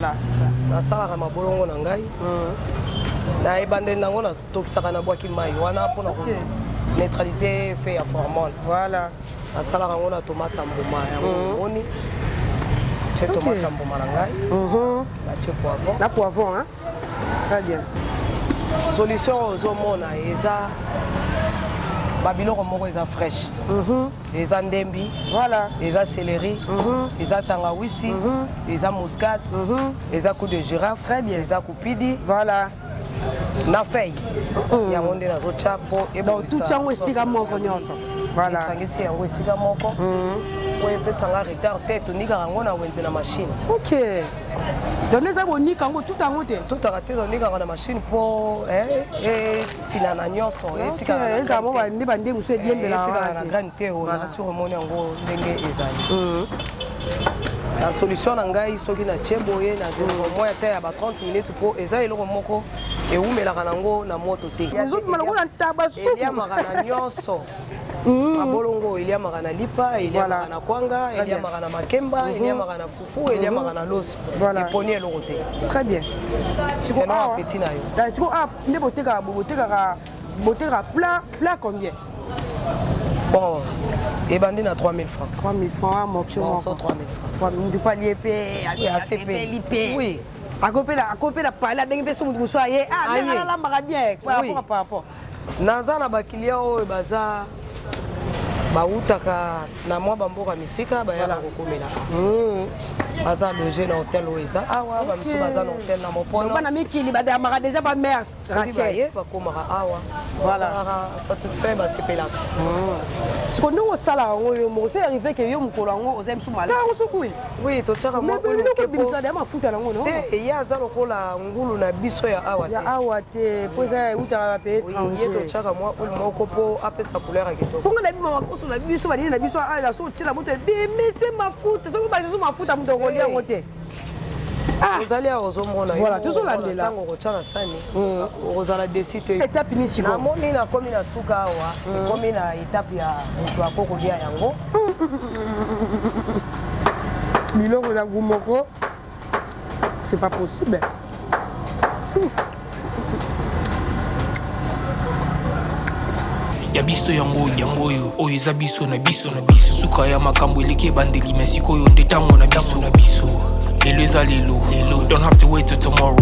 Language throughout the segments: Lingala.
Nasalaka mabolongo na ngai na ebandeli nango, natokisaka, nabwaki mai wana mpona ko neutraliser effet ya formol. Nasalaka yango na tomate ya mbuma. Yango omoni, tie tomate ya mbuma na ngai, natie poivron. Na poivron, hein? Très bien. Solution oyo ozomona eza babiloko moko eza fraîche, eza ndembi, eza céleri, eza tangawisi, eza muscade, eza clou de girofle. Très bien. Eza kupidi na feuille. Yango nde nazotya mpo Donc tout yango esika moko nyonso. Voilà. Esangisi yango esika moko po epesanga retard te. Tonikaka yango na wenze na machine. Ok. Donc eza bonika yango tout yango te. Totaka te, tonikaka na machine mpo efinana nyonso. Ezala mo nde bande mosusu ediembela. Etikala na graine te. Oyo na sur omoni yango ndenge ezali na solution na ngai. Soki natie boye, nazelaka moya te ya ba 30 minutes, mpo eza eloko moko ewumelaka nango na moto te. Ezobima lokola ntaba supu. Eliamaka na nyonso. Mabolongo eliamaka na lipa, eliamaka na kwanga, eliamaka na makemba, eliamaka na fufu, eliamaka na loso. Eponi eloko te. Très bien. Selon appétit na yo. Sikoyo awa nde botekaka, botekaka plat combien? Bon, ebandi na 3000 francs. 3000 francs morceau? Morceau. Moko? 3000 francs. Mutu mpo alie mpe asepeli mpe. Akopela pale, abengi mpe so mutu mosusu aye alambaka bien par rapport par rapport. Naza na baclient oyo baza bawutaka na mwa bamboka misika, bayaka kokomelaka, baza loge na hotel oyo eza awa, bamisusu baza na hotel na Mopono. Bana mikili badamaka déjà bamare. Rachel baye bakomaka awa, bazalaka satisfait, basepelaka. Siko ndenge osalaka yango yo moko, so arrive ke yo mokolo yango oza misu malamu so huile? Oui, totiaka mwa huile. Biloko ebimisa ya mafuta nango no? Te, ye aza lokola ngulu na biso ya awa te. Ya awa te, po eza eutaka na pays étranger. Ye totiaka mwa huile moko mpo apesa couleur ya kitoko. Mponga na bima makoso na biso, banini na biso awa, so otiela moto ebimisi mafuta, soki obakisi so mafuta, moto okolia yango te. Ozali awa, ozomona. Voilà, tozolandela. Ntango okotya na sani, okozala déçu te. Étape nini sikoyo? Namoni nakomi na suka awa. Ekomi na étape ya moto akokolia yango. Biloko eza goût moko, c'est pas possible. Ya biso yango, yango oyo, oyo eza biso na biso na biso. Suka ya makambo eleki ebandeli, me sikoyo nde ntango na biso na biso. Lelo eza lelo lelo, don't have to wait till tomorrow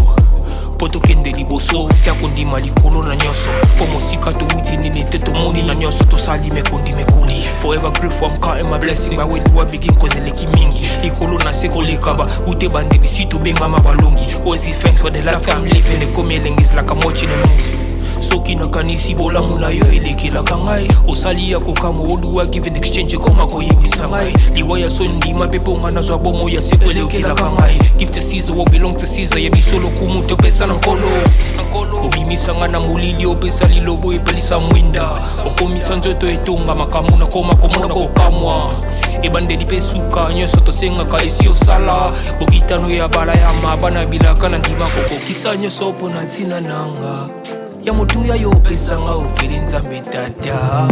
mpo tokende liboso. Tia kondima likolo na nyonso, mpo mosika towuti nini te, tomoni na nyonso tosali mekondi mekoli. Forever grateful, I'm counting my blessing. By where do I begin? Cause eleki mingi likolo na se koleka ba ute bandeli si tobengama balongi. Always give thanks for the life I'm living. Ekomi elengi, is like I'm watching a movie. Soki nakanisi bolamu na yo elekelaka ngai, osali ya kokamwa. Oduwa give in exchange, ekoma koyebisa ngai liwa ya so ndima mpe mpo nga nazwa bomo ya seko elekelaka ngai. Give to Caesar what belong to Caesar. Ya biso lokumu topesa na Nkolo. Obimisa nga na molili, opesa lilobo epelisa mwinda, okomisa nzoto etonga makambo nakoma komona kokamwa. Ebandeli mpe suka, nyonso tosengaka esi osala. Bokitano ya bala ya mabana bilaka na ndima kokokisa nyonso mpo na ntina nanga ya motuya yo opesanga ofeli. Nzambe Tata,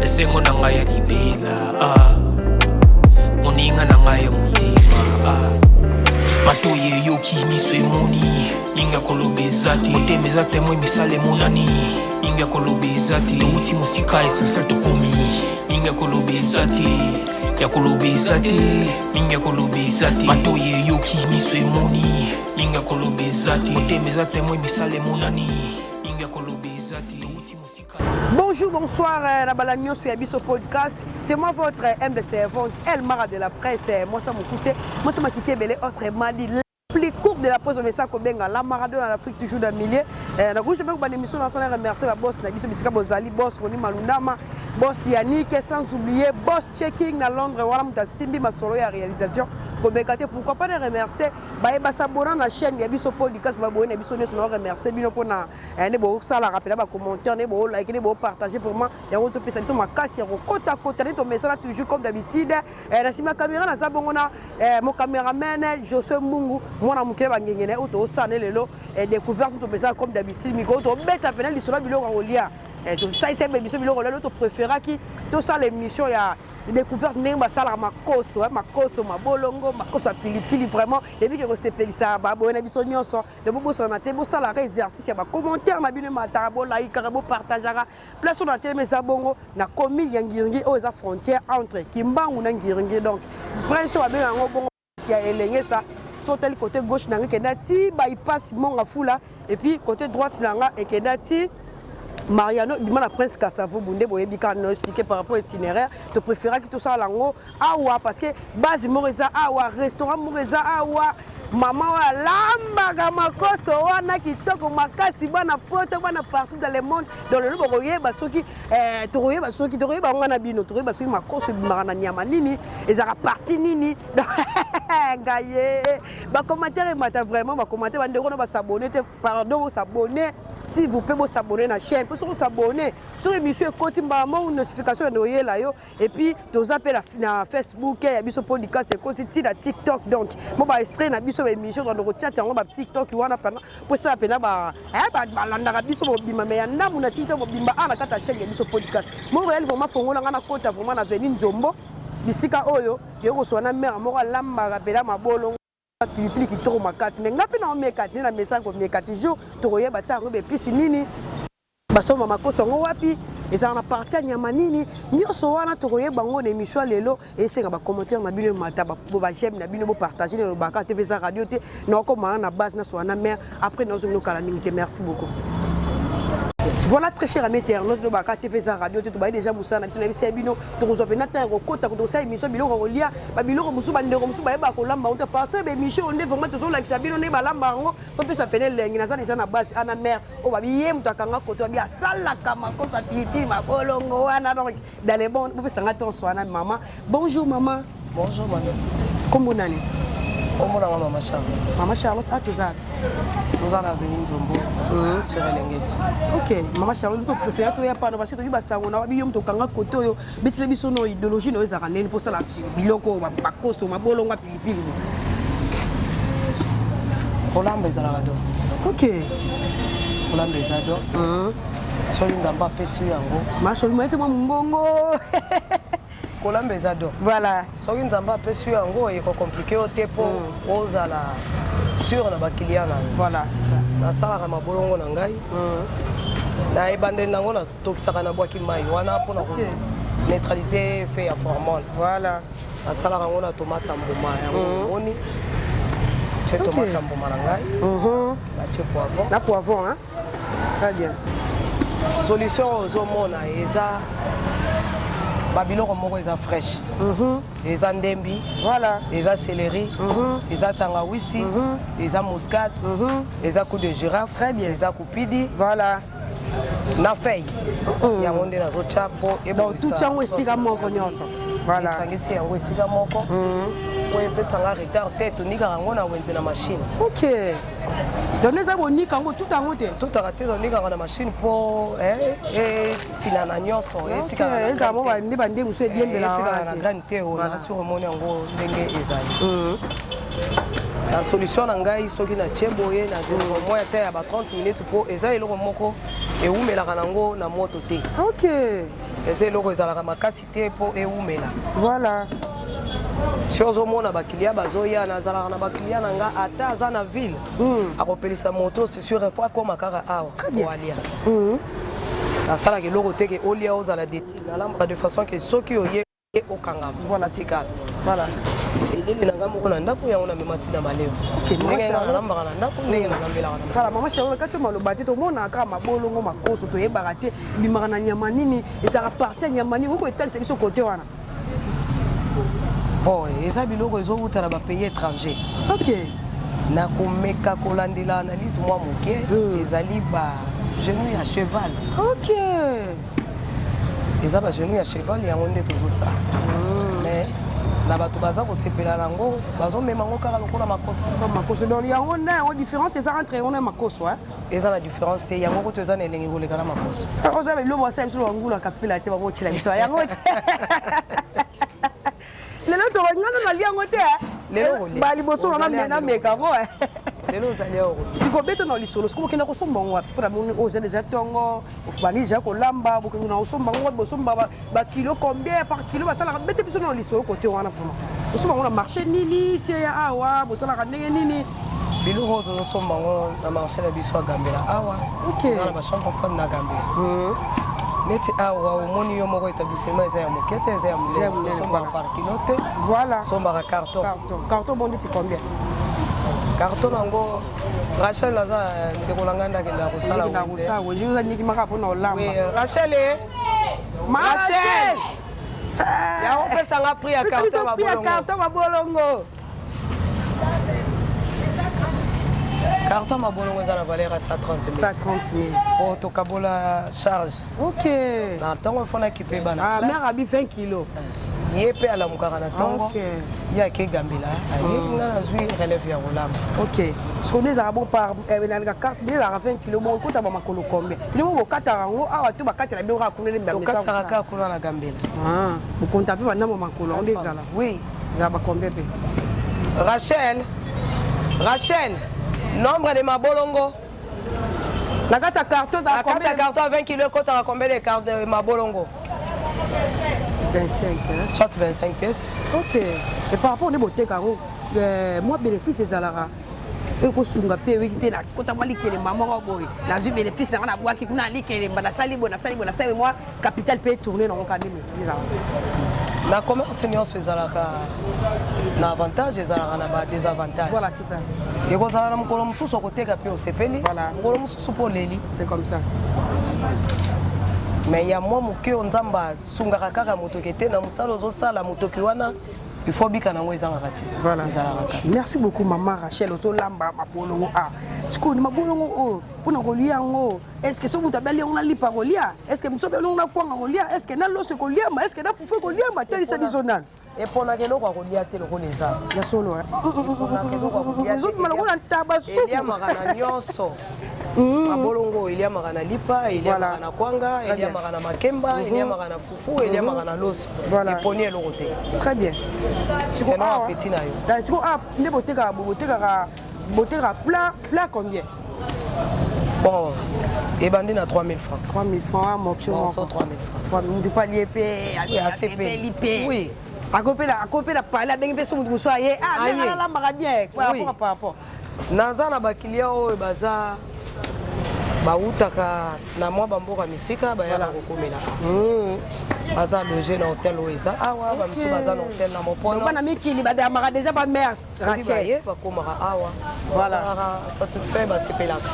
esengo na ngai ya libela, moninga na ngai ya motema. Matoyi eyoki, miso emoni, mingi ya koloba eza te. Motema eza témoin, misala emonani, mingi ya koloba eza te. Towuti mosika, essentiel tokomi, mingi ya koloba eza te, ya koloba eza te, mingi ya koloba eza te. Matoyi eyoki, miso emoni, mingi ya koloba eza te. Motema eza témoin, misala emonani, mingi ya koloba eza te. Towuti mosika. Bonjour, bonsoir, na bala nyonso ya biso podcast. C'est moi votre humble servante, El Mara de la presse, moi ça mokuse, moi ça makiki ebele, autrement dit plus court de la presse, omesa kobenga la Maradona d'Afrique, toujours dans milieu. Na gauche même ba émission nationale, remercier ba boss na biso bisika bozali, boss Roni Malundama, boss Yannick, sans oublier boss Checking na Londres, wana muta simbi masolo ya réalisation. Kobeka te, pourquoi pas de remercier ba ba s'abonner na chaîne ya biso podcast, ba boye na biso nyonso, na remercier bino pona nde bosalaka mpena bacommentaire, nde bolike, nde bopartage. Vraiment yango topesa biso makasi ya kokotakota nde tomesana toujours comme d'habitude. Na nsima caméra naza bongo na mo cameraman Josue Mbungu, mwana mokili bangengene oyo tozosala ne lelo découverte. Tomesana comme d'habitude, mikolo tobeta mpena lisolo ya biloko ya kolia, tosalisa biso biloko. Lelo topréféraki tosala émission ya Découverte ndenge basalaka makoso, makoso mabolongo, makoso ya pilipili. Vraiment ebiki kosepelisa baboye na biso nyonso. De bobosana te, bosalaka exercice ya bacommentaire na bino, emataka, bolikaka, bopartageaka. Place oyo na telemi eza bongo na commune ya Ngiringiri, oyo eza frontière entre Kimbangu na Ngiringiri. Donc prince oyo babenga yango bongo ya Elengesa. So otali côté gauche na nga, ekenda ti bypass Monga Fula, et puis côté droite na nga ekenda ti Mariano, bima na Prince Kasavubu. Nde boyebi kaka no expliquer par rapport itinéraire. Topréféraki tosala yango awa parce que base moko eza awa, restaurant moko eza awa, mama oyo alambaka makoso wana kitoko makasi. Bana Poto, bana partout dans le monde. Donc lelo bokoyeba soki tokoyeba, soki tokoyeba yango na bino, tokoyeba soki makoso ebimaka na nyama nini, ezalaka partie nini. Ngai ye bacommentaire emata vraiment, bacommentaire. Bandeko na bas'abonner te, pardon, bos'abonner s'il vous plaît, bos'abonner na chaîne, mpo soki os'abonner, soki émission ekoti, mbala moko notification ende oyela yo. Et puis toza mpe na Facebook ya biso podcast, ekoti ti na TikTok. Donc mo baextrait na biso, baémission, tokanda kotiata yango baTikTok wana mpana mpo esala mpena balandaka biso bobima me ya ndambu na TikTok bobimba awa na kati ya chaîne ya biso podcast moko yali. Vraiment fongola nga na kota vraiment na veni Nzombo, bisika oyo toyei koswa na mare moko alambaka mpena mabolongo pilipili kitoko makasi. Me nga mpe na omeka ti na mesana komeka toujours, tokoyeba tia yango baépices nini, basomba makoso yango wapi, ezalaka na partie ya nyama nini. Nyonso wana tokoyeba yango na émission ya lelo. Esenga bacommentaire na bino emata, baj'aime na bino, bopartage. Na lobaka te, eza radio te. Naokomana na base nasoka na mare, après nazongi okala mingi te. Merci beaucoup. Voilà, très cher ami internaute, lobaka TV eza radio te. Tobayi déjà mosala na biso na biso ya bino. Tokozwa mpena ntango ya kokota tosala émission, biloko ya kolia, babiloko mosusu bandeko mosusu bayebaka kolamba yango te. Partir ya baémission oyo nde vraiment tozolakisa bino nde balamba yango, topesa pene elengi. Naza déjà na base ana mare oyo babi ye moto akanga koto, babi asalaka makoso ya pilipili mabolongo wana. Donc dans les bon, bopesanga tonso wana. Mama, bonjour mama. Bonjour mama. Kombo nani? Kombo nanga Mama Charlotte. Mama Charlotte, a toza? Toza na avenue Nzombo sur Elengesa. Ok mama Charlotte, to préféré toya pano parce que toki basango na babi yo moto okanga kote oyo. Betile biso no idéologie na oyo ezalaka ndeni mpo osala biloko oyo, bakoso mabolongo ya pilipili? Kolamba ezalaka do. Kolamba eza do. Soki Nzambe apesi yo yango. Masholi maese mwa mongongo. Kolamba eza do. Soki Nzambe apesi yo yango, ekocompliquer yo te mpo ozala sûr na baclient na yo. Voilà, c'est ça. Nasalaka mabolongo na ngai, na ebandeli nango natokisaka, nabwaki mai wana mpona neutraliser effet ya formol. Nasalaka yango na tomate ya mbuma. Yango omoni, tie tomate ya mbuma na ngai, natie poivron. Na poivron, hein? Très bien. Solution oyo ozomona eza babiloko moko eza fraîche, eza ndembi, eza céleri, eza tangawisi, eza muscade, eza clou de girofle. Très bien. Eza kupidi na feuille. Yango nde nazotya mpo Donc tout yango esika moko nyonso. Voilà. Esangisi yango esika moko po epesanga retard te. Tonikaka yango na wenze na machine. Ok. Donc eza bonika yango tout yango te? Totaka te, tonikaka na machine mpo efinana nyonso. Ezala mo nde bande mosusu ediembela. Etikala na graine te. Oyo na sur omoni yango ndenge ezali na solution na ngai. Soki natie boye, nazelaka mwa ata ya ba 30 minutes, mpo eza eloko moko ewumelaka nango na moto te. Eza eloko ezalaka makasi te mpo ewumela. Si ozomona baclient bazoya, nazalaka na baclient na nga, ata aza na ville, akopelisa moto, c'est sûr, po akóma kaka awa po alia. Nasalaka eloko te ke olia ozala déçu. Nalambaka de façon ke soki oye, okangama. Voilà, tikala. Voilà. Eleli na ngai moko na ndako, yango namema ntina maleo. Ndenge nalambaka na ndako, ndenge nalambelaka na Kala mama Charlotte, kati maloba te, tomonaka kaka mabolongo makoso, toyebaka te ebimaka na nyama nini, ezalaka partie ya nyama nini. Oko etalisa biso kote wana? Bon, eza biloko ezowuta na bapays étranger. Nakomeka kolandela analyse mwa moke. Ezali ba genou ya cheval. Eza bagenou ya cheval, yango nde tozosala. Mais na bato baza kosepela nango, bazomema yango kaka lokola makoso. Makoso. Donc yango na yango, différence eza entre yango na makoso, hein? Eza na différence te. Yango kutu eza na elengi koleka na makoso. Oza biloko basala biso bangula kapela te, bakotiela biso yango lelo. Tokongana nalia yango te. Lelo kolia. Baliboso wana Ozali nameka yango. Lelo ozali awa kolia. Siko beta na lisolo, siko bokenda kosomba yango wapi? Mpona moni oyo eza deja ntongo, bandi deja kolamba, bokende na kosomba yango wapi? Bosomba ba kilo combien par kilo basalaka? Bete biso na lisolo kote wana vraiment. Bosomba yango na marché nini? Tie ya awa, bosalaka ndenge nini? Biloko oyo tozosomba yango na marché na biso ya Gambela awa. Ok. Na ba chambre froide na Gambela. Neti awa omoni yo moko établissement eza ya moke te, eza ya monene. Tosombaka par kilo te. Voilà. Sombaka carton. Carton. Carton bon ndeti combien? Carton yango Rachel aza ndeko na ngai nde akendaka kosala wenze. Wenze oza ndikimaka mpona olamba. Rachel e Rachel yango pesanga prix ya carton mabolongo. Carton mabolongo. Carton mabolongo eza na valeur ya 130 000. 130 000. Po tokabola charge. Ok. Na ntongo fo nakipe bana. Ah, mère abi 20 kilos. Ye mpe alamukaka na ntongo. Ye ake gambela aye nga nazwi relève ya kolamba. Ok. Sikoyo nde ezalaka bon par na carte nde ezalaka 20 kilos bon ekota ba makolo combien? Bino moko bokataka yango awa to bakatela bino kaka kuna nde Tokataka kaka kuna na gambela. Ah, bokonta mpe bandambo makolo yango nde ezala. Oui. Ezala ba combien mpe? Rachel, Rachel, nombre de mabolongo. Na kati ya carton na kati ya carton ya 20 kilo ekotaka combien de carte de mabolongo? 25 hein? Soit 25 pièces. Ok. Et par rapport nde boteka yango mwa bénéfice ezalaka ekosunga mpe ewiki te nakota mwa likelemba moko boye nazwi bénéfice nanga nabwaki kuna likelemba nasali boye nasali boye nasali mwa capital mpe etourne nango kaka nde ezalaka. Na commerce nyonso ezalaka na avantage, ezalaka na ba désavantage. Voilà, c'est ça. Ekozala na mokolo mosusu okoteka mpe osepeli, mokolo mosusu mpe oleli. C'est comme ça. Mais ya mwa moke oyo Nzambe asungaka kaka motoki te na mosala ozosala motoki wana, il faut bika nango ezangaka te. Voilà. Ezalaka kaka. Merci beaucoup mama Rachel, ozolamba mabolongo a. Sikoyo ni mabolongo oyo mpona kolia yango, est ce que soki moto abeli yango na lipa kolia? Est ce que moto abeli yango na kwanga kolia? Est ce que na loso ekoliama? Est ce que na fufu ekoliama? Telisa biso nani. Eponaka eloko ya kolia te lokola eza. Ya solo. Ezobima lokola ntaba supu. Eliamaka na nyonso. Mabolongo eliamaka na lipa, eliamaka na kwanga, eliamaka na makemba, eliamaka na fufu, eliamaka na loso. Eponi eloko te. Très bien. Selon appétit na yo. Sikoyo awa nde botekaka botekaka botekaka plat plat combien? Bon, ebandi na 3000 francs. 3000 francs morceau moko. 3000 francs. Mutu mpe alie mpe asepeli mpe. Oui. Akopela pale abengi mpe so mutu mosusu aye ah alambaka bien par rapport par rapport. Naza na bakiliya oyo baza bautaka na mwa bamboka misika bayaka kokomela. Baza loge na hotel oyo eza awa, bamisusu baza na hotel na Mopono. Bana mikili badamaka déjà ba mère Rachel. Ye bakomaka awa. Voilà. Satisfait basepelaka.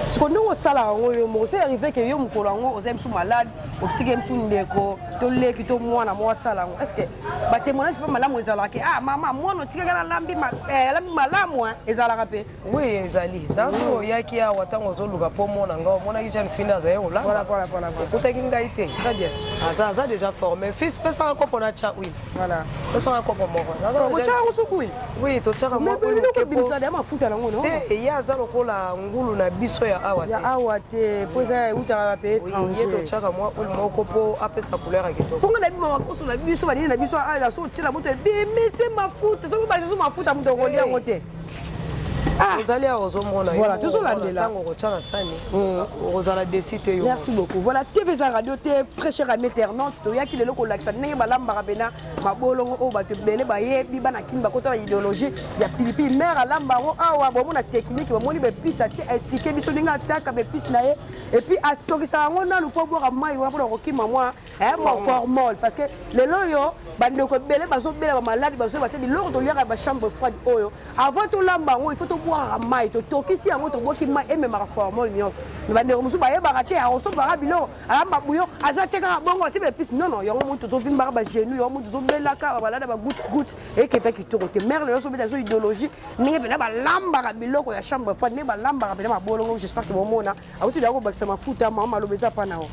Sikoyo ndenge osalaka yango yo moko, so arrive ke yo mokolo yango oza misu malade, otiki ye misu ndeko to leki to mwana moko asala yango, est ce que batémoignage mpe malamu ezalaka ke ah mama mwana otikaki alambi malamu ezalaka mpe? Oui, ezali. Naso oyaki awa ntango ozoluka mpo omona ngai, omonaki jeune fille nde azali kolamba. Okutaki ngai te. Très bien. Aza déjà formé. Fils, pesanga kopo na tya huile. Voilà. Pesanga kopo moko. Otya yango soki huile? Oui, totyaka mwa huile. Biloko ebimisa deya mafuta nango no? Te, ye aza lokola ngulu na biso ya awa te. Ya awa te, po eza eutaka ba pays étranger. Ye totyaka mwa huile moko mpo apesa couleur ya kitoko. Mpo nga na bima makoso na biso banini na biso awa so otyela moto ebimisi mafuta, soki obakisi so mafuta moto okolia yango te. Ozali awa ozomona. Voilà, tozolandela. Ntango okotya na sani, okozala desi te yo. Merci beaucoup. Voilà, TV eza radio te, très cher ami internaute, toyaki lelo kolakisa ndenge balambaka mpena mabolongo oyo bato ebele bayebi bana kini bakota na idéologie ya pilipili. Mare alamba yango awa, bomona technique, bomoni baepise atie, aexplike biso ndenge atiaka baepise na ye et puis atokisaka yango nanu mpo abwaka mai wana mpona kokima mwa mwa formol, parce que lelo oyo bandeko ebele bazobela bamaladi, bazoyeba te biloko toliaka ya bachambre froide oyo. Avant tolamba yango, il faut tobwakaka mai, totokisi yango, tobwaki mai, ememaka formol nyonso. Me bandeko mosusu bayebaka te, akosombaka biloko, alamba bouillon, aza tie kaka bongo, atie baepise. Non non, yango motu tozovimbaka bagenou, yango motu tozobelaka bamaladi ba goutte goutte ekepe kitoko te. Mare lelo ozobeta biso idéologie ndenge mpena balambaka biloko ya chambre froide, ndenge balambaka mpena mabolongo. J'espère que bomona auti deya kobakisa mafuta. Mama, maloba eza pa na yo.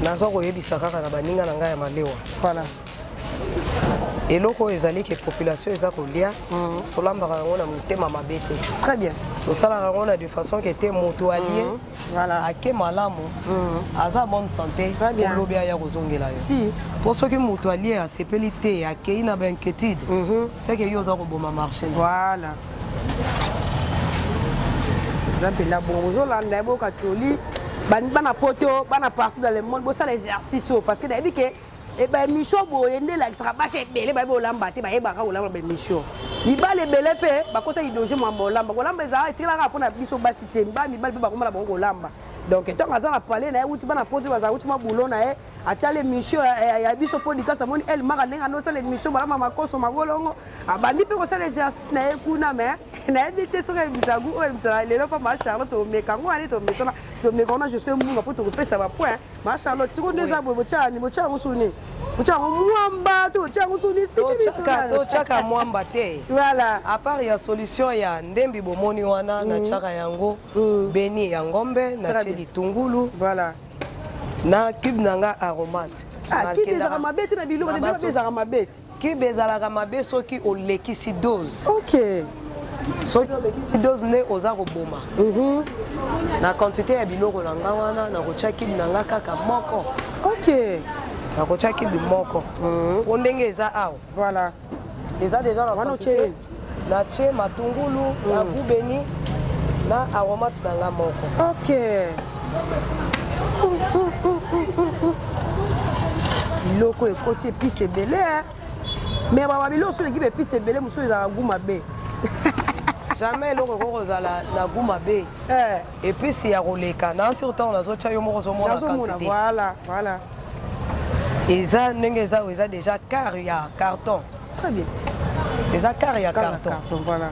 Naza koyebisa kaka na baninga na ngai ya malewa. Voilà. Eloko oyo ezali ke population eza kolia, tolambaka yango na motema mabe te. Très bien. Tosalaka yango na de façon ke te moto alie, Voilà. ake malamu, aza bonne santé, Très bien. olobi aya kozongela yo. Si. Mpo soki moto alie, asepeli te, akei na bainquiétude, c'est que yo oza koboma marché na. Voilà. Eza mpenza bongo, ozolanda ye boyoka toli bana poto, bana partout dans le monde, bosala exercice oyo, parce que nayebi ke baémission boye nde elakisaka basi ebele bayebi olamba te, bayebaka kolamba. Baémission mibali ebele mpe bakota idéologie mwamba olamba. Kolamba ezalaka etikalaka mpona biso basi te, mibali mibali mpe bakomona bango kolamba. Donc ntango aza na palais na ye, wuti bana poto, bazala wuti mwa boulot na ye, atala émission ya biso podcast, amoni El Mara ndenge andosala émission, balamba makoso mabolongo, abandi mpe kosala exercice na ye kuna. Mais nayebi te soki ebisa gu oyo ebisaka lelo mpo ma Charlotte tomeka yango wana, tomesana tomeka wana. Je sais munga mpo tokopesa bapoint. Ma Charlotte, sikoyo nde eza boye, botia ni botia yango suni, botia yango mwamba to botia yango suni, explique biso. Totiaka mwamba te. Voilà. À part ya solution ya ndembi bomoni wana, natiaka yango beni ya ngombe, natie litungulu na cube na nga aromate. Ah, cube ezalaka mabe te na biloko te? Biloko ezalaka mabe te? Cube ezalaka mabe soki olekisi dose. Soki olekisi dose nde oza koboma. Na quantité ya biloko na nga wana, nakotya cube na nga kaka moko. Nakotya cube moko po ndenge eza awa, eza déjà na quantité. Natie matungulu na bubeni na aromate na nga moko. Ok, biloko ekoti épice ebele, mais baba biloko so eleki baépice ebele, mosusu ezalaka gu mabe. Jamais eloko ekoki kozala na gu mabe. Épice ya koleka na sur ntango nazotya, yo moko ozomona quantité. Voilà. Eza ndenge eza oyo, eza déjà quart ya carton. Très bien. Eza quart ya carton. Voilà.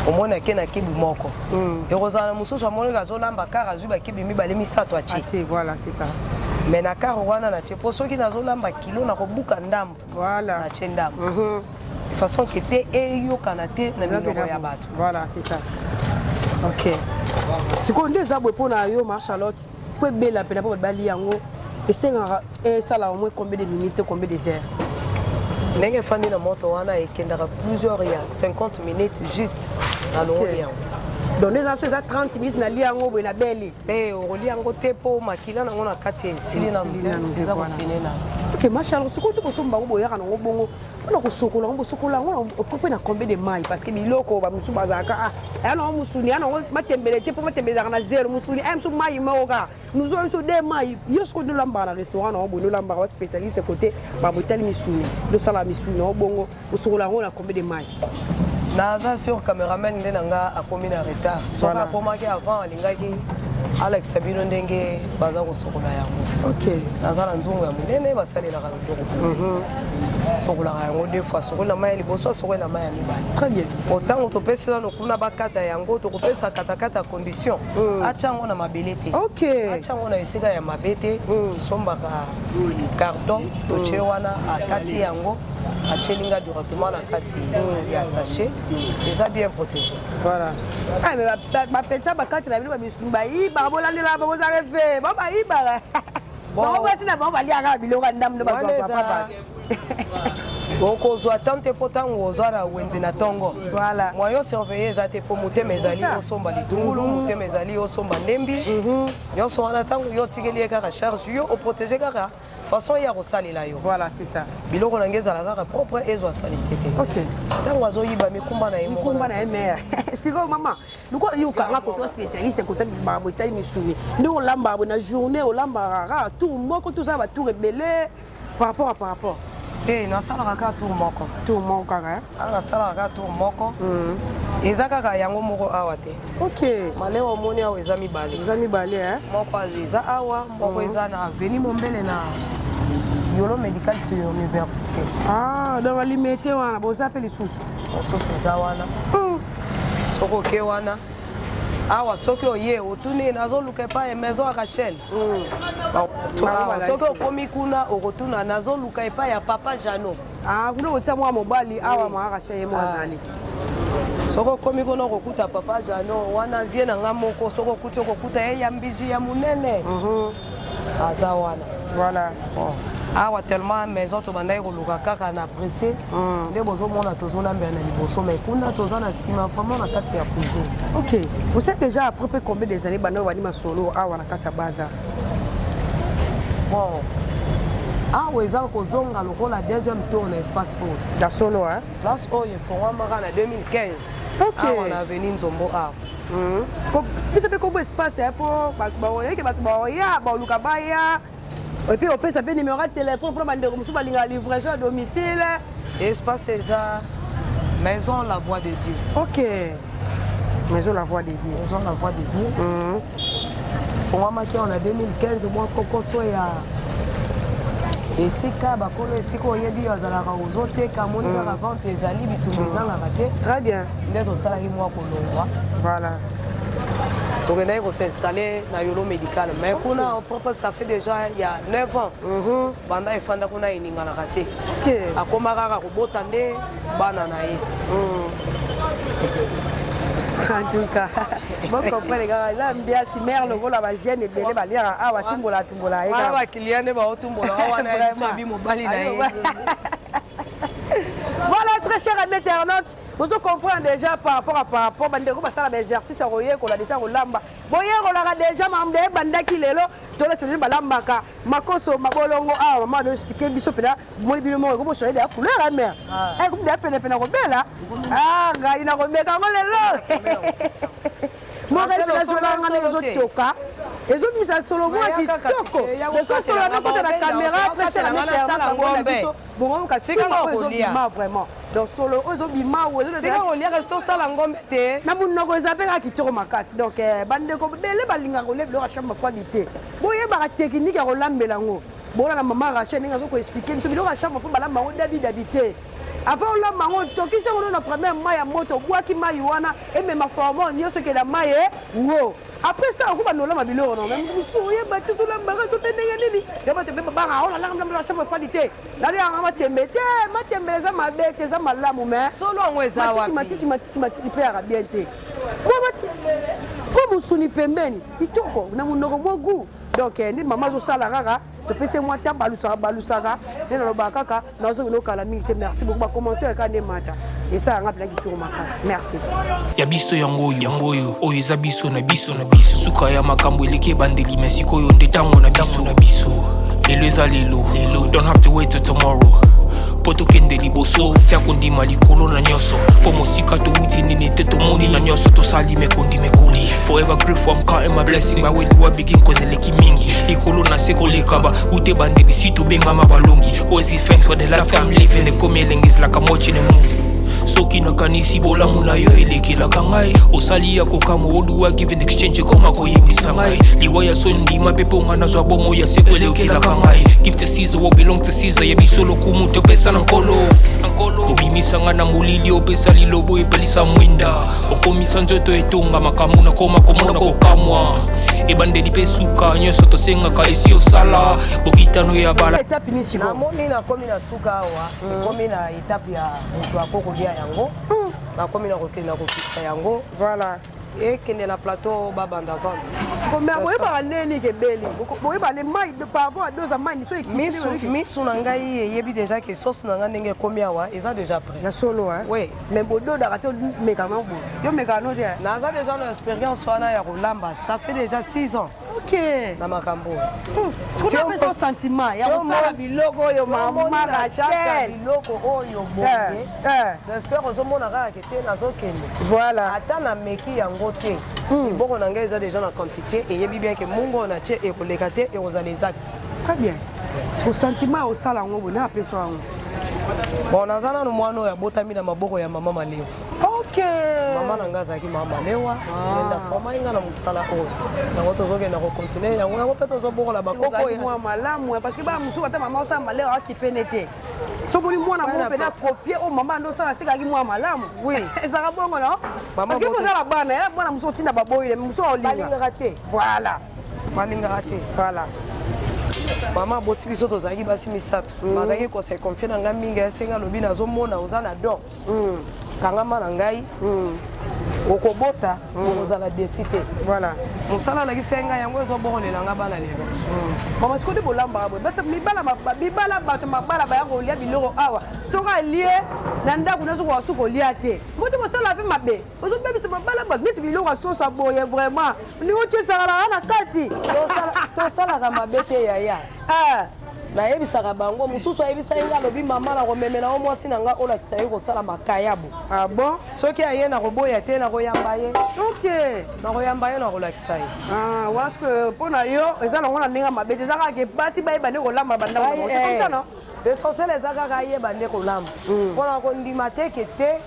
Omoni ake na cube moko, ekozala na mosusu amoniki azolamba quart, azwi bacube mibale, misato, atie. Voilà, c'est ça. Mais na quart wana natie, mpo soki nazolamba kilo, nakobuka ndambo. Natie ndambo façon ke te eyokana te na minoko ya bato. Voilà, c'est ça. Ok, sikoyo nde eza boye mpona yo, ma Charlotte, mpo ebela mpena mpo bato balia yango, esengaka esala au moins combien de minutes, combien de heures? Ndenge efandi na moto wana, ekendaka plusieurs ya 50 minutes juste nalongoli yango. Donc nde eza so eza 30 minutes, nalia yango boye na beli? Mpe okolia yango te, mpo makila nango na kati esili nanu te, eza kosene nanu. Ok, ma Charlotte, sikoyo te kosomba yango, boyaka nango bongo mpona kosokola yango, bosokola yango mpe na combien de mai? Parce que biloko bamosusu bazalaka, ah, aya nango mosuni, aya nango matembele te, mpo matembele ezalaka na zelo. Mosuni aya mosusu mai moko kaka, nozwa biso de mai. Yo sikoyo nde olambaka na restaurant nango boye, nde olambaka ba spécialiste côté bamotali misuni, ndosala misuni nango bongo, osokola yango na combien de mai? Naza sur cameraman nde na nga akomi na retard. Soki akomaki avant, alingaki alakisa bino ndenge baza kosokola yango. Naza na nzungu ya monene basalelaka na biloko, sokolaka yango deux fois: sokoli na mai ya liboso, asokoli na mai ya mibale. Très bien. Otango topesi nano kuna bakata yango, tokopesa katakata, condition atya yango na mabele te, atya yango na esika ya mabe te. Sombaka carton, totie wana, akati yango, atielinga directement na kati ya sachet, eza bien protégé. Voilà. Ah, mais bapetisa bakati na bino bamisuni, bayibaka, bolandela bango, oza rêve bao, bayibaka bango, basi na bango baliaka biloko ya ndambo nde bazwa papa. Okozwa tan te, mpo ntango ozwa na wenze na ntongo, moyen surveille eza te, mpo motema ezali osomba litungulu, motema ezali osomba ndembi nyonso wana. Ntango yo otikeli ye kaka charge, yo oprotege kaka façon ye akosalela yo. Voilà, c'est ça. Biloko na nge ezala kaka propre, ezwa saleté te. Ntango azoyiba, mikumba na ye moko. Mikumba na ye mare. Sikoyo mama, luka yokanga koto spécialiste kota makambo etali misuni, nde olambaka boye na journée, olambaka kaka tour moko to ozala batour ebele par rapport? Te, nasalaka kaka tour moko. Tour moko kaka? Awa nasalaka kaka tour moko, eza kaka yango moko awa te. Maleo omoni awa eza mibale. Eza mibale. Moko eza awa, moko eza na avenue Mombele na Yolo Médical sur université. Ah, donc alimete wana boza mpe lisusu? Mosusu eza wana. Soki oke wana awa, soki oye otuni nazoluka epai ya maison ya Rachel awa, soki okomi kuna okotuna nazoluka epai ya papa Jano. Ah, kuna kotia mwa mobali awa, ma Rachel ye mo azali. Soki okomi kuna, okokuta papa Jano wana, vie na nga moko. Soki okuti, okokuta ye ya mbiji ya monene, aza wana. Voilà. Bon. Awa tellement maison tobandaki koluka kaka na pressé, nde bozomona tozolambela na liboso, mais kuna toza na nsima, vraiment na kati ya cuisine. Ok, vous êtes déjà après peu combien des années banda bani masolo awa na kati ya baza? Bon, awa eza kozonga lokola deuxième tour na espace oyo. Ya solo, hein? Place oyo efongwamaka na 2015. Awa na avenue Nzombo awa. Pesa mpe kombo espace mpo baoyeke, bato baoya baoluka baya, et puis opesa mpe numéro ya téléphone mpona bandeko mosusu balingaka livraison à domicile. Espace eza Maison La Voix de Dieu. Ok, Maison La Voix de Dieu. Maison La Voix de Dieu efongwamaki awa na 2015. Mwa kokoso ya esika bakolo, esika oyebi azalaka ozoteka, amoni kaka vente ezali, bitumba ezangaka te. Très bien. Nde tosalaki mwa kolongwa. Tokendaki kos'installer na Yolo Médical, mais kuna propre, ça fait déjà ya 9 ans banda efanda kuna, eninganaka te. Akoma kaka kobota nde bana na ye. En tout cas, bocomprendre kaka, eza ambiance mare lokola bajeune ebele baliaka awa, tumbola tumbola ye. Wana baclient nde baotumbola wana, ya biso abi mobali na ye. Voilà, très cher ami internaute, vous comprenez déjà par rapport bandeko basala baexercice ya koyekola déjà kolamba. Boyekolaka déjà makambo ebandaki lelo, tolesa bino balambaka makoso mabolongo awa. Mama ano expliquer biso mpena, moni bino moko ekomo changer ya couleur ya mare, ekomi deya penepene kobela. Ngai nakomeka yango lelo moko ezolanga ndenge ezotoka, ezobimisa solo mwa kitoko, ezosolola nakota na caméra. Très cher ami internaute, biso bongo katika oyo ezobima vraiment, donc solo oyo ezobima. Tika koliaka, tosala ngombe te. Na monoko eza mpe kaka kitoko makasi. Donc bandeko bele balingaka kolia biloko ya chambre froide te, boyebaka technique ya kolambela yango. Bona na mama Rachel ndenge azokoexpliquer biso biloko ya chambre fo balamba yango dabidabi te. Avant olamba yango, tokisi yango na première mai ya moto, obwaki mai wana, emema formol nyonso, ekenda mai e wo. Après ça, okobanda olamba biloko no. Mais mosusu oyeba te, tolambaka so mpe ndenge nini ya bato mpe babanga olalanga chambre froide te, nalianga matembe te. Matembe eza mabe te, eza malamu, mais solo yango eza wapi? Matiti, matiti, matiti mpe yaka bien te. Mwa mosuni pembeni, kitoko na monoko, mwa goût. Donc nde mama azosala kaka, topesi mwa ta, balusaka balusaka nde nalobaka kaka, nazokende okala mingi te. Merci beaucoup. Bacommentaire kaka nde mata esalanga mpena kitoko makasi. Merci. Ya biso yango oyo, yango oyo, oyo eza biso na biso na biso. Suka ya makambo eleki ebandeli, me sikoyo nde ntango na biso na biso. Lelo eza lelo lelo, don't have to wait till tomorrow mpo tokende liboso. Tia kondima likolo na nyonso, mpo mosika towuti nini te, tomoni na nyonso tosali mekondi mekoli. Forever grateful, I'm counting my blessing by where do I begin, 'cause eleki mingi likolo na se koleka ba ute bandeli si tobengama balongi. Always give thanks for the life I'm living. Ekomi elengi, is like I'm watching a movie. Soki nakanisi bolamu na yo elekelaka ngai, osali ya kokamwa. Oduwa give in exchange, ekoma koyembisa ngai liwa ya so ndima mpe mponga nazwa bomo ya seko elekelaka ngai. Give to Caesar what belong to Caesar. Ya biso lokumu topesa na Nkolo, na Nkolo. Obimisanga na molili, opesa lilobo, epelisa mwinda, okomisa nzoto etonga makambo nakoma komona kokamwa. Ebandeli mpe suka, nyonso tosengaka esi osala bokitano ya bala. Étape nini sikoyo? Namoni nakomi na suka awa, ekomi na étape ya moto akokolia yango. Nakomi na kokende na kokitisa yango, ekende na plateau, babanda vente. Mais boyebaka ndeni kebeli, boyebaka nde mai par rapport à dose ya mai so? Misu, misu na ngai eyebi déjà ke sauce na ngai ndenge ekomi awa eza déjà prêt. Ya solo, hein? Oui. Mais bododaka te, omekaka no boye, yo mekaka no te? Naza déjà na expérience wana ya kolamba, ça fait déjà 6 ans na makambo. Sikoyo sentiment ya kosala biloko oyo, mama Rachel? Biloko oyo bonge, j'espère ozomona kaka ke te nazokende. Ata nameki yango te, liboko na ngai eza déjà na quantité, eyebi bien ke mungo oyo natie ekoleka te, ekozala exact. Très bien. So sentiment ya osala yango boye, na apesa yango? Bon, naza nanu mwana oyo abotami na maboko ya mama Malewa. Mama na ngai azalaki mama Malewa, enda formaki ngai na mosala oyo. Yango tozokenda kocontinuer yango, yango mpe tozobokola bakoko. Mwa malamu, parce que bana mosusu, ata mama osala malewa, akipene te. Soki mwana moko mpena copie oyo mama ndo osala, asekaki mwa malamu. Ezalaka bongo, no? Parce que kozala bana ya mwana mosusu otinda baboyile mosusu olinga. Balingaka te. Balingaka te. Mama aboti biso, tozalaki basi misato. Bazalaki kose confier na ngai mingi. Esenga alobi: "Nazomona oza na don, kangama na ngai, okobota, okozala déçu te." Mosala alakisi ngai yango ezobokolela nga bana lelo. Mama, sikoyo nde bolambaka boye, basi mibala, mibala, bato mabala baya kolia biloko awa. Soki alie na ndako, nazokoka su kolia te. Mpo te bosala mpe mabe, ozobebisa mabala bato neti biloko ya soso ya boye. Vraiment, ndenge otie ezalaka na kati. Tosalaka mabe te, yaya. Ah. Nayebisaka bango mosusu, ayebisaki nga, alobi: "Mama, nakomemela yo mwasi na nga, olakisa ye kosala makayabo." Ah bon? Soki aye, nakoboya te, nakoyamba ye. Ok. Nakoyamba ye, nakolakisa ye. Ah, wana soki mpo na yo eza nango na ndenge ya mabe te, eza kaka ke basi bayeba nde kolamba bandako na bango, c'est comme ça, non? L'essentiel eza kaka ayeba nde kolamba, mpona kondima te ke te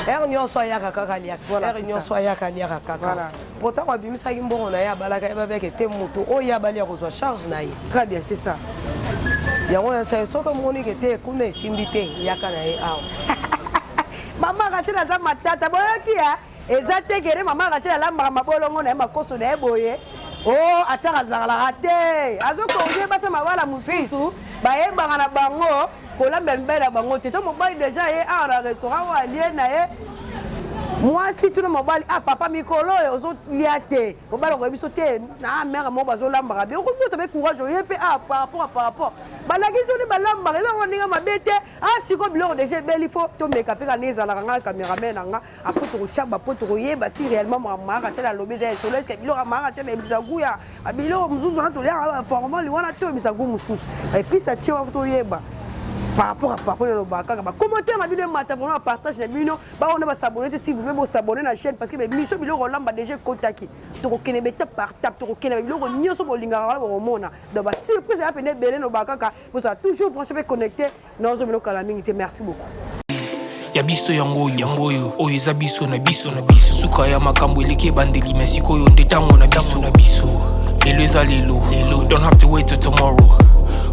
heure nyonso ayaka kaka aliaka. Voilà, heure c'est nyonso ayaka aliaka kaka. Voilà. Po ntango abimisaki mbongo na ye, abalaka, yeba beke te moto oyo abali ya kozwa charge na ye. Très bien, c'est ça. Yango nasa, soki omoni ke te kuna esimbi te, yaka na ye awa. Mama Rachel aza matata, boyoki ya eza te kere. Mama Rachel alambaka mabolongo na ye, makoso na ye boye o atiaka, azalaka te, azokorige basa mabala mosusu bayebaka na bango kolamba mibali na bango te. To mobali déjà ye awa na restaurant oyo alie na ye mwasi, tuna mobali: "Ah papa, mikolo oyo ozolia te." Mobali akoyebi biso te na mare moko bazolambaka bien. Okobota mpe courage oye mpe ah, par rapport balakisi oni balambaka, eza ngo ndenge mabe te. Ah, sikoyo biloko déjà ebeli, fo tomeka mpe kanda ezalaka. Nga cameraman na nga, après tokotya bapo, tokoyeba si réellement mama Rachel alobi eza esolo. Eske biloko ya mama Rachel ebimisa goût ya biloko mosusu wana toliaka, formol wana to ebimisa goût mosusu, épice atie wana? Toyeba par rapport elobaka kaka. Bacommentaire na bino emata vraiment, bapartage na bino. Bawana bas'abonner te, s'il vous plaît, bos'abonner na chaîne, parce que baémission biloko olamba déjà ekotaki. Tokokende baétape par étape, tokokende biloko nyonso bolingaka wana, bokomona. Donc basurprise eza pene ebele. Nobaka kaka bozala toujours branché mpe connecté. Nazomino kala mingi te. Merci beaucoup. Ya biso yango oyo, yango oyo, oyo eza biso na biso na biso. Suka ya makambo eleki ebandeli, me sikoyo nde ntango na biso na biso. Lelo eza lelo lelo, don't have to wait till tomorrow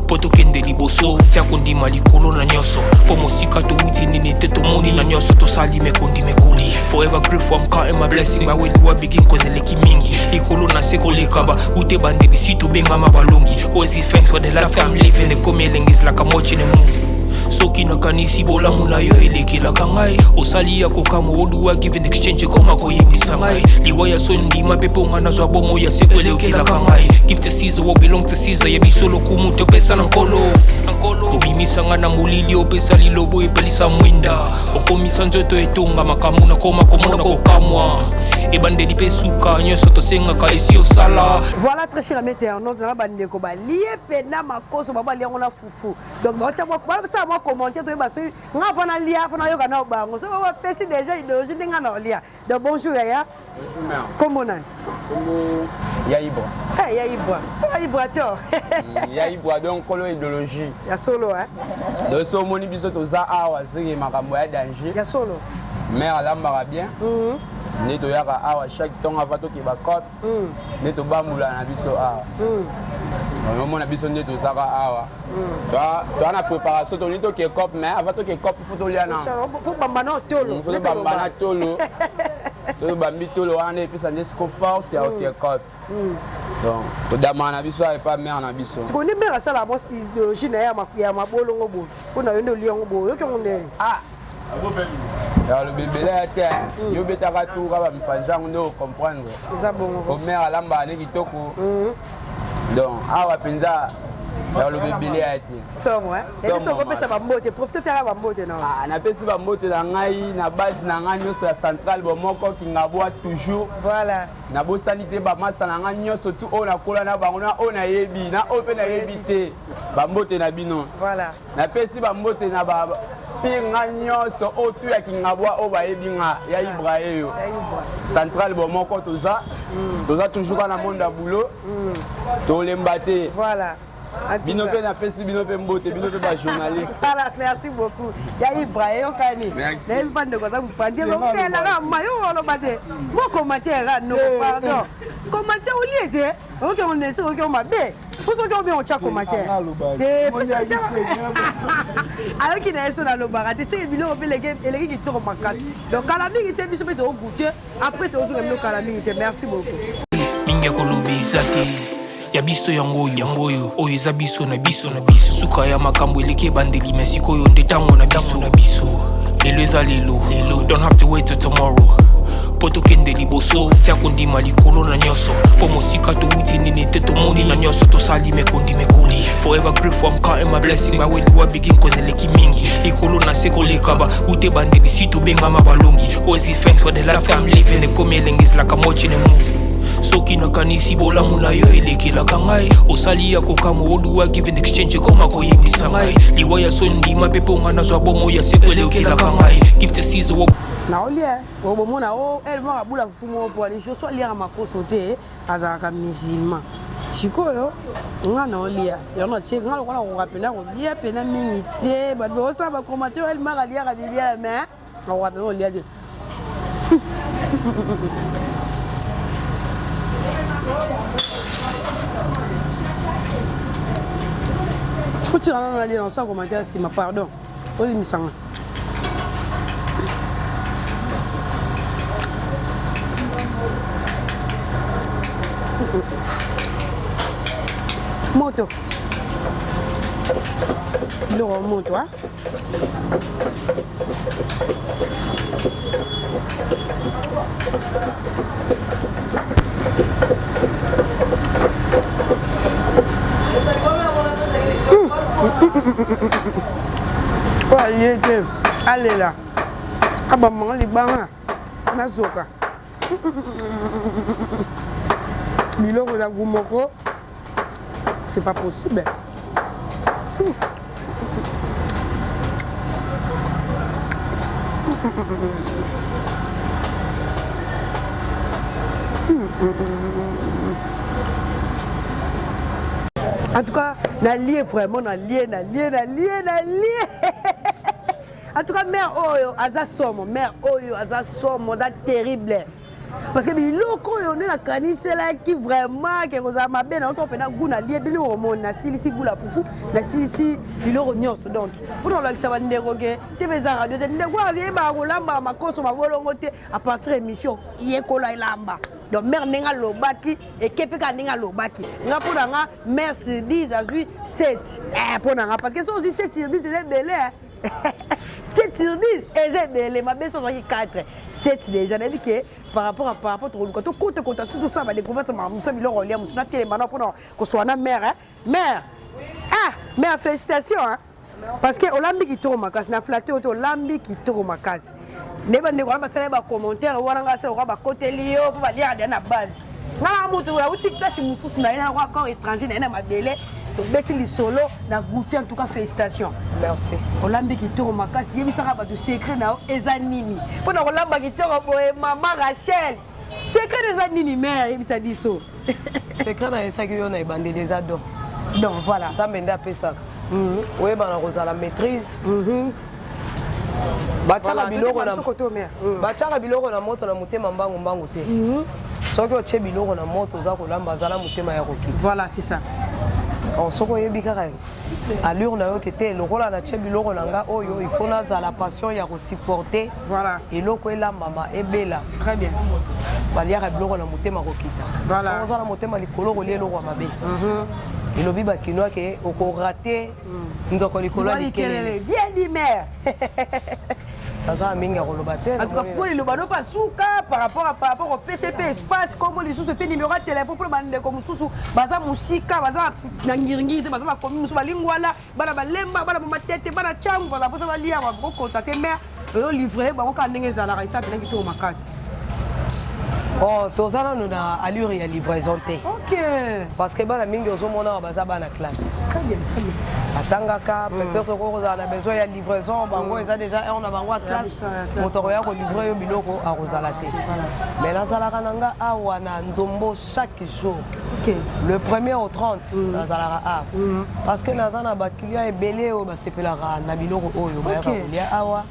mpo tokende liboso. Tia kondima likolo na nyonso, mpo mosika towuti nini te, tomoni na nyonso tosali mekondi mekoli. Forever grateful, I'm counting my blessing. By where do I begin? Cause eleki mingi likolo na se koleka ba ute bandeli si tobengama balongi. Always give thanks for the life I'm living. Ekomi elengi, is like I'm watching a movie. Soki nakanisi bolamu na yo elekelaka ngai, osali ya kokamwa. Oduwa give in exchange, ekoma koyembisa ngai liwa ya soni. Ndima mpe mpo nga nazwa bomo ya seko, elekelaka ngai. Give to Caesar what belong to Caesar. Ya biso lokumu topesa na Nkolo. Obimisa nga na molili, opesa lilobo, epelisa mwinda, okomisa nzoto etonga makambo. Nakoma komona kokamwa, ebandeli mpe suka, nyonso tosengaka esi osala. Voilà, très cher ami internaute na bandeko balie mpena makoso, bango balia yango na fufu. Donc basala mwa commentaire, toyeba soki nga fo nalia, fo nayoka na bango, soki bapesi déjà idéologie ndenge nga na olia. Donc bonjour yaya. Bonjour mère. Kombo nani? Kombo Ya Ibra. Eh, Ya Ibra, Ya Ibra to. Ya Ibra, donc kolo idéologie. Ya solo, hein? Donc so omoni biso toza awa, seke makambo ya danger. Ya solo. Mère alambaka bien. Nde toyaka awa chaque ntongo ava tokeba cope. Nde tobambula na biso awa. Omona biso nde tozaka awa. Toa na préparation, tolingi toke cope, mais avant toke cope, faut tolia na. Faut bamba na tolo. Faut tobamba na tolo. Tobambi tolo wana nde epesa nde siko force ya oke cope. Donc todamaka na biso awa epa mare na biso. Sikoyo nde mare asala mwa idéologie na ye ya mabolongo boye, mpo na yo nde olia yango boye, oyoki yango ndenge? Ah, alobi ebele ya te, yo betaka tuka bamipanzi yango nde ocomprendre. Eza bongo. Po mare alambaka nde kitoko. Donc awa mpenza alobi ebele ya te. Somo ebiso okopesa bambote, profite mpe aka bambote na. Ah, napesi bambote na ngai na base na ngai nyonso ya Centrale Bomoko, Kingabwa toujours. Voilà. Nabosani te bamasa na ngai nyonso tu oyo nakola na bango, na oyo nayebi, na oyo mpe nayebi te, bambote na bino. Voilà. Napesi bambote na bapire nga nyonso oyo tu ya Kingabwa oyo bayebi nga ya Ibra eyo Centrale Bomoko. Toza toujours kaka na monde ya boulot, tolemba te. Voilà. Bino mpe napesi bino mpe mbote, bino mpe bajournaliste. Voilà, merci beaucoup ya Ibra. Eyokani, nayebi mpa ndeko aza mopanzi, ezopelaka ma yo oloba te. Mo commentaire ka noko, pardon, commentaire olie te, oyoki yango nesi, oyoki yango mabe, mpo soki obien otya commentaire te, ayoki na ye so nalobaka te. Seke biloko mpe eleki kitoko makasi. Donc kala mingi te, biso mpe togoûter, après tozonga bino kala mingi te. Merci beaucoup. Mingi ya koloba eza te. Ya biso yango oyo, yango oyo, oyo eza biso na biso na biso. Suka ya makambo eleki ebandeli, me sikoyo nde ntango na biso na biso. Lelo eza lelo lelo, don't have to wait till tomorrow. Mpo tokende liboso, tia kondima likolo na nyonso. Mpo mosika towuti nini te tomoni na nyonso tosali mekondi mekoli. Forever grateful, I'm counting my blessing. But where do I begin? Cause eleki mingi. Likolo na se koleka ba ute bandeli si tobengama balongi. Always give thanks for the life I'm living. Ekomi elengi is like I'm watching a movie. Soki nakanisi bolamu na yo elekelaka ngai, osali ya kokamwa oduwa give in exchange ekoma koyebisa ngai liwa ya soni ndima mpe mpo ngai nazwa bomoi ya seko elekelaka ngai. Give to Caesar what Naolia obomona o ele moko abula fufu moko po ani Joshua aliaka makoso te, azalaka musulman. Sikoyo nga naolia yango natie nga lokola nakoka mpena kolia mpena mingi te. Bato bakosala bacommentaire ele moko aliaka bilia, mais nakoka mpena kolia te. Kotika nano nalia, nasala commentaire nsima. Pardon, olimbisanga. Moto biloko moto a oyo alie te alela abambanga libanga nazoka biloko eza gu moko, c'est pas possible. En tout cas, nalie vraiment, nalie, nalie, nalie, nalie. En tout cas, mère oyo aza somo, mère oyo aza somo, da terrible. Parce que biloko oyo nde nakaniselaki vraiment ke kozala mabe na oto mpena gu nalie biloko omoni nasilisi gu la fufu, nasilisi biloko nyonso. Donc mpona kolakisa bandeko ke te eza radio te, ndeko ayebaka kolamba makoso mabolongo te. À partir émission yekola elamba. Donc mère ndenge alobaki eke mpe kaka ndenge alobaki nga, mpo na nga mère sur 10 azwi 7 mpo na nga, parce que so ozwi 7 sur 10 eza ebele. 7 sur 10 eza ebele mabe. So ozwaki 4, 7 déjà nayebi ke par rapport tokoluka tokota kota surtout sa badécouverte mosu biloko olia mosu. Natelema na mpona kosoa na mère. Mère, ah mère, félicitation hein? Parce que olambi kitoko makasi na flatte oyo te, olambi kitoko makasi. Nde bandeko wana basala bacommentaire wana, nga asala oka bakoteli yo mpo baliaka deya na base. Nga na moto auti place mosusu na ye na corps étranger na ye na mabele, tobeti lisolo na goûter. En tout cas, félicitation. Merci. Olambi kitoko makasi. Yebisaka bato secret na yo eza nini mpona kolamba kitoko boye. Mama Rachel, secret eza nini mare? Yebisa biso. Secret nayesaki yo na ebandeli eza don. Donc voilà. Nzambe nde apesaka oyebana kozala maîtrise. Batiaka biloko na batiaka biloko na moto na motema mbangu mbangu te. Soki otie biloko na moto, oza kolamba, azala motema ya kokita. Voilà, c'est ça. Soki oyebi kaka allure na yo ke te, lokola natie biloko na nga oyo, il faut nazala passion ya kosupporter. Voilà. Eloko elambama ebela. Très bien. Baliaka biloko na motema kokita. Voilà. Oza na motema likolo, kolia eloko ya mabe. Elobi bakinois ke okorater nzoko likolo ya likelele. Bien dit, mère. Naza na mingi ya koloba te. En tout cas, po liloba no pasuka par rapport opesa mpe espace, kombo lisusu mpe numéro ya telefone mpona bandeko mosusu baza mosika, baza na Ngiringiri te, baza bakomi mosusu balingwala, bana balemba, bana bamatete, bana cangu, baza mposa balia, bakocontacter mère, oyolivre bango kaka ndenge ezalaka. Esa mpena kitoko makasi. Bon, toza nanu na allure ya livraison te. Ok. Parce que bana mingi ozomona baza bana classe. Très bien, très bien. Batangaka, peut-être okozala na besoin ya livraison, bango eza déjà heure na bango ya classe, moto akoya kolivre yo biloko akozala te. Mais nazalaka na nga awa na Nzombo chaque jour. Ok. Le premier au 30 nazalaka awa, parce que naza na baclient ebele oyo basepelaka na biloko oyo, bayaka kolia awa.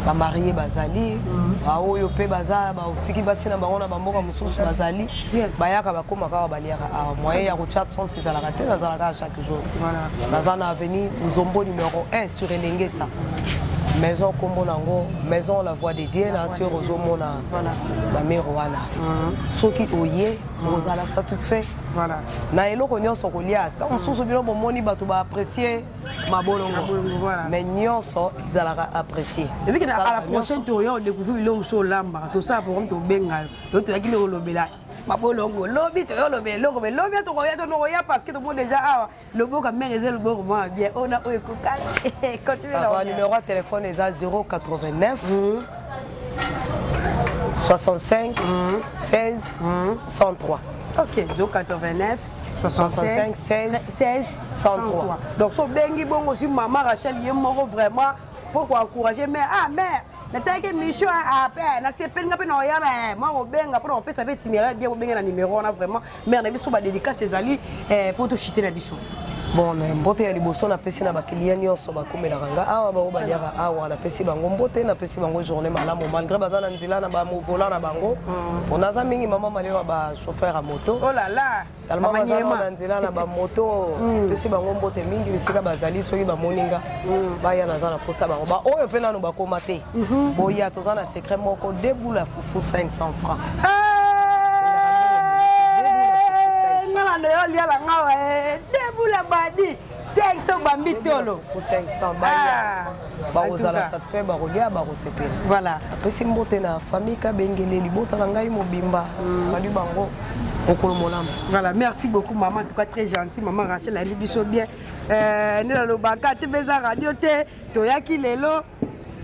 Bamarie bazali, baoyo mpe baza batiki basi na bango na bamboka mosusu bazali, bayaka bakóma kaka baliaka awa. Moyen ya kotia absence ezalaka te, nazalaka chaque jour. Naza na avenue Nzombo numéro 1 sur Elengesa. Maison kombo nango Maison la Voix de Dieu, na sur ozomona bamire wana. Soki oye, ozala satisfait. Voilà. Na eloko nyonso kolia, ntango mosusu bino bomoni bato baapprécie mabolongo, Mabolongo, voilà. Mais nyonso ezalaka apprécié. Et puis à la prochaine, toya odécouvrir biloko mosusu olambaka, tosala programme, tobenga yo. Donc toyaki nde kolobela mabolongo, lobi toya olobela eloko, mais lobi tokoya, tonokoya, parce que tomoni déjà awa loboko ya mare eza loboko mwa bien oyo na oyo ekokani. Continue Ça na va, numéro ya téléphone eza 089 65 16 103. Ok, 089 65 65 16 16 103. 103. Donc so obengi bongo, ozwi mama Rachel ye moko vraiment mpo koencourage. Mais ah, mare, natalaki émission, nasepeli nga mpe na oya na mwa kobenga mpona kopesa mpe itinéraire bien. Kobenga na numéro wana vraiment, mare na biso, badédicace ezali mpo toshite na biso. Bon, na mbote ya liboso napesi na baclient nyonso bakomelaka nga awa, bao baliaka awa, napesi bango mbote, napesi bango journée malamu malgré baza na nzela na bamovola na bango. Po naza mingi mama malewa, bachauffeur ya moto. Oh là là! Tellement baza Bamanyema. na nzela na bamoto, napesi bango mbote mingi bisika bazali. Soki bamoni nga, baya, naza na posa bango. Baoyo mpe nano bakóma te, boya, toza na secret moko: deboula fufu 500 francs. Nga na ndoyo oliala nga wa debula badi 500 bambi tolo. Fufu 500, baya, bakozala satisfait, bakolia, bakosepela. Voilà. Apesi mbote na famille Kabengele, libota na ngai mobimba, salut bango, mokolo molamu. Voilà, merci beaucoup maman, en tout cas très gentil maman Rachel, ayebi biso bien. Nde nalobaka te mpe eza radio te, toyaki lelo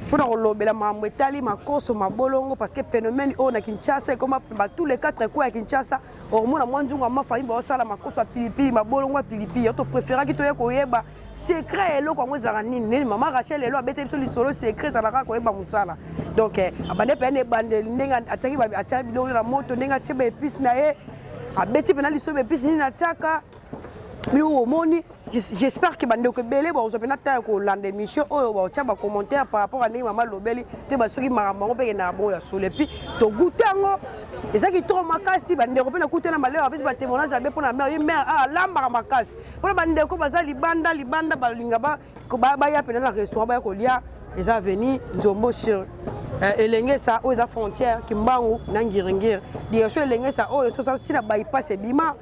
mpona kolobela makambo etali makoso mabolongo, parce que phénomène oyo na Kinshasa ekoma ba tous les quatre coins ya Kinshasa. Okomona mwa nzungu ya mafami baosala makoso ya pilipili, mabolongo ya pilipili. Yo topréféraki toye koyeba secret ya eloko yango ezalaka nini. Nini mama Rachel lelo abeteli biso lisolo, secret ezalaka koyeba mosala. Donc abande mpe na ebandeli ndenge atiaki atiaki biloko na moto, ndenge atie baépice na ye, abeti mpena liso baépice nini atiaka biloko omoni. J'espère que bandeko ebele bakozwa mpena temps ya kolanda émission oyo, bakotia bacommentaire par rapport à ndenge mama alobeli te, basoki makambo yango mpe ekendaka bongo ya solo. Et puis togute yango, eza kitoko makasi. Bandeko mpe nakuta na maleo apesi batémoignage abe mpona mare ye, mare alambaka makasi. Mpona bandeko baza libanda libanda, balinga baya mpena na restaurant, baya kolia, eza avenue Nzombo sur Elengesa, oyo eza frontière Kimbangu na Ngiringiri, direction Elengesa. Oyo sosa ntina bypass ebima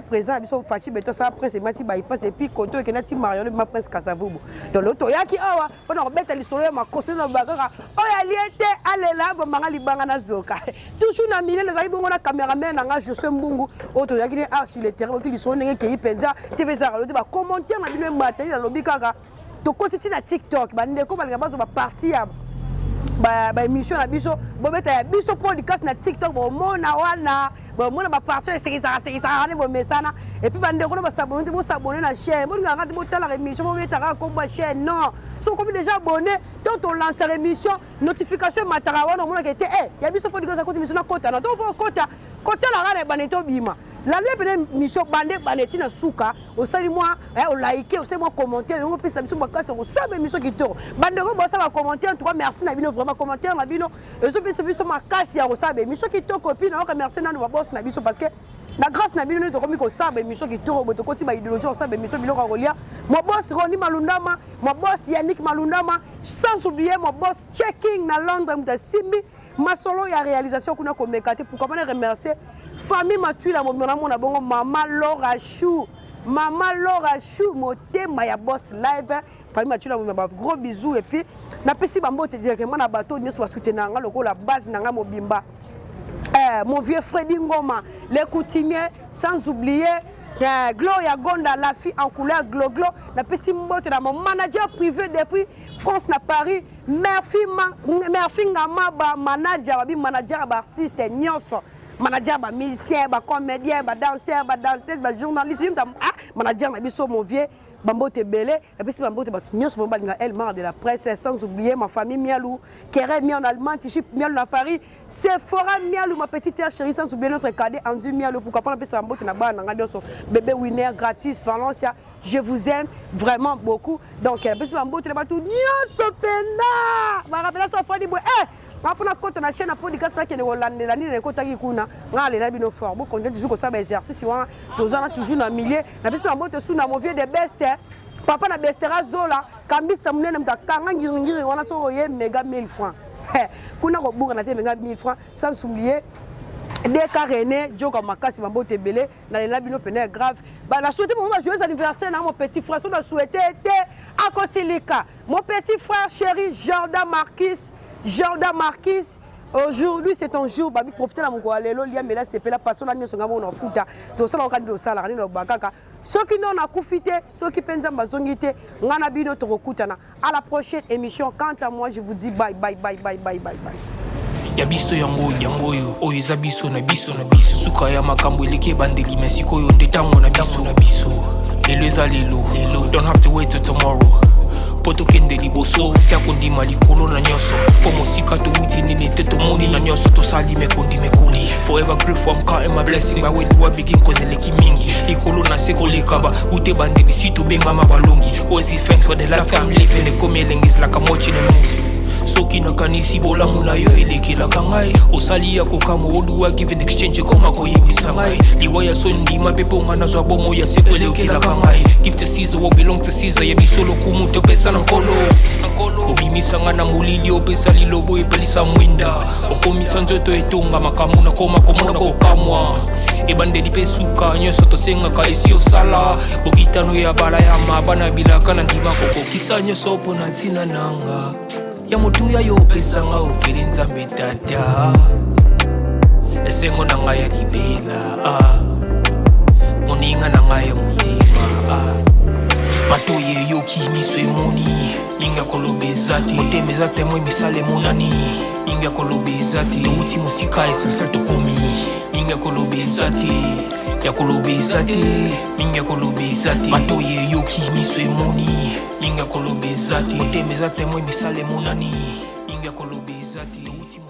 président na biso Fatshi Béton asala prince ebima ti bypass, et puis koto ekenda ti Mariano, ebima prince Kasavubu. Donc lelo toyaki awa mpona kobeta lisolo ya makoso na kaka oyo alie te alela bomanga libanga nazoka toujours na milieu. Nazalaki bongo na cameraman na nga Josue Mbungu, oyo toyaki ne art sur le terrain. Boki lisolo ndenge ekei mpenza, TV ezalaka lo te. Bacommentaire na bino ematali, nalobi kaka tokoti ti na TikTok. Bandeko balinga bazwa bapartie ya baémission na biso, bobeta ya biso podcast na TikTok, bomona wana, bomona bapartie esekisaka sekisaka wana, bomesana. Et puis bandeko no basabone te, bosabone na chaîne. Bolingaka te botalaka émission, bobetaka kombo ya chaîne, non. So okomi déjà abonné to tolancera émission, notification emataka wana, omonaka ete ya biso podcast akoti émission, nakota na to mpo okota kotalaka na ebande tobima lalo pene émission bande bande ntina suka. Osali mwa olike, osali mwa commentaire, yango opesa biso makasi kosala émission kitoko. Bandeko bosala bacommentaire, en tout cas merci na bino vraiment. Commentaire na bino ezopesa biso makasi ya kosala baémission kitoko. Et puis nayoka merci nano baboss na biso, parce que na grâce na bino nde tokomi kosala baémission kitoko boye. Tokoti baidéologie kosala baémission biloko ya kolia. Mo boss Roni Malundama, mo boss Yannick Malundama, sans oublier mo boss Checking na Londres, moto asimbi masolo ya réalisation kuna, komeka te. Pourquoi pas remercier famille Matuila mobima, namona bongo mama Laura Chou, mama Laura Chou, motema ya boss live. Famille Matuila mobima, ba gros bisous. Et puis napesi bambote directement na bato nyonso basoutenir nga lokola base na nga mobimba, mon vieux Freddy Ngoma le coutumier, sans oublier Gloria Gonda, la fille en couleur glo glo. Napesi mbote na mon manager privé depuis France na Paris, Murphy, Murphy Ngamaba, manager babi, manager ya baartiste nyonso, manager bamusicien, bacomédien, badanseur, badanseuse, bajournaliste, ah, manager na biso mon vieux, bambote ebele. Napesi bambote bato nyonso vraiment balinga El Mara de la Presse, sans oublier ma famille Mialou, Kere Mia en Allemagne, Tichi Mialou na Paris, Sephora Mialou, ma petite sœur chérie, sans oublier notre cadet Andu Mialou. Pourquoi pas napesa bambote na bana na ngai nyonso, bébé Winner, Gratis, Valencia, je vous aime vraiment beaucoup. Donc napesi bambote na bato nyonso mpena barapela so afandi boye. Nga mpona kota na chaîne ya podcast, nakende kolandela nini ekotaki kuna. Nga alela bino fort, bokontinue toujours kosala baexercice wana, toza na toujours na milieu. Napesi bambote su na mon vieux de best. Papa na Bestera Zola, kambisa monene, moto akanga ngiringiri wana. Soki oye mega 1000 francs kuna, kobukana te, mega 1000 francs. Sans oublier Deka René Joka makasi, bambote ebele. Nalela bino pene ya grave. Na souhaite bango ba joyeux anniversaire na mon petit frère. So na souhaite te, akosilika. Mon petit frère chéri Jordan Marquis, Jordan Marquis, aujourd'hui c'est ton jour. Babi profite na mokolo ya lelo, lia, mela, sepela, pasola nyonso. Ngai moko na futa, tosalaka kaka nde tosalaka nde naloba kaka. Soki no nakufi te, soki mpe Nzambe azongi te, ngai na bino tokokutana à la prochaine émission. Quant à moi, je vous dis bye bye bye bye bye bye bye. Ya biso yango yango oyo, oyo eza biso na biso na biso. Suka ya makambo eleki ebandeli, me sikoyo nde ntango na biso na biso. Lelo eza lelo lelo, don't have to wait till tomorrow mpo tokende liboso. Tia kondima likolo na nyonso, mpo mosika towuti nini te, tomoni na nyonso tosali mekondi mekoli. Forever grateful, I'm counting my blessing by where do I begin, 'cause eleki mingi likolo na se koleka ba ute bandeli si tobengama balongi. Always give thanks for the life I'm living. Ekomi elengi, is like I'm watching a movie. Soki nakanisi bolamu na yo elekelaka ngai, osali ya kokamwa. Oduwa give in exchange, ekoma koyebisa ngai liwa ya so ndima mpe mponga nazwa bomo ya seko elekelaka ngai. Give to Caesar what belong to Caesar. Ya biso lokumu topesa na Nkolo. Obimisa nga na molili, opesa lilobo, epelisa mwinda, okomisa nzoto etonga makambo. Nakoma komona kokamwa, ebandeli mpe suka, nyonso tosengaka esi osala. Bokitano ya bala ya mabana bilaka na ndima kokokisa nyonso mpo na ntina nanga ya motuya. Yo opesanga ofeli, Nzambe Tata, esengo na ngai ya libela, ah. Moninga na ngai ya motema, ah. Matoyi eyoki, miso emoni, mingi ya koloba eza te. Motema eza témoin, misala emonani, mingi ya koloba eza te. Touti mosika, essentiel tokomi, mingi ya koloba eza te, ya koloba eza te, mingi ya koloba eza te. Matoyi eyoki, miso emoni, mingi ya koloba eza te. Motema eza témoin, misala emonani, mingi ya koloba eza te. Touti mosika.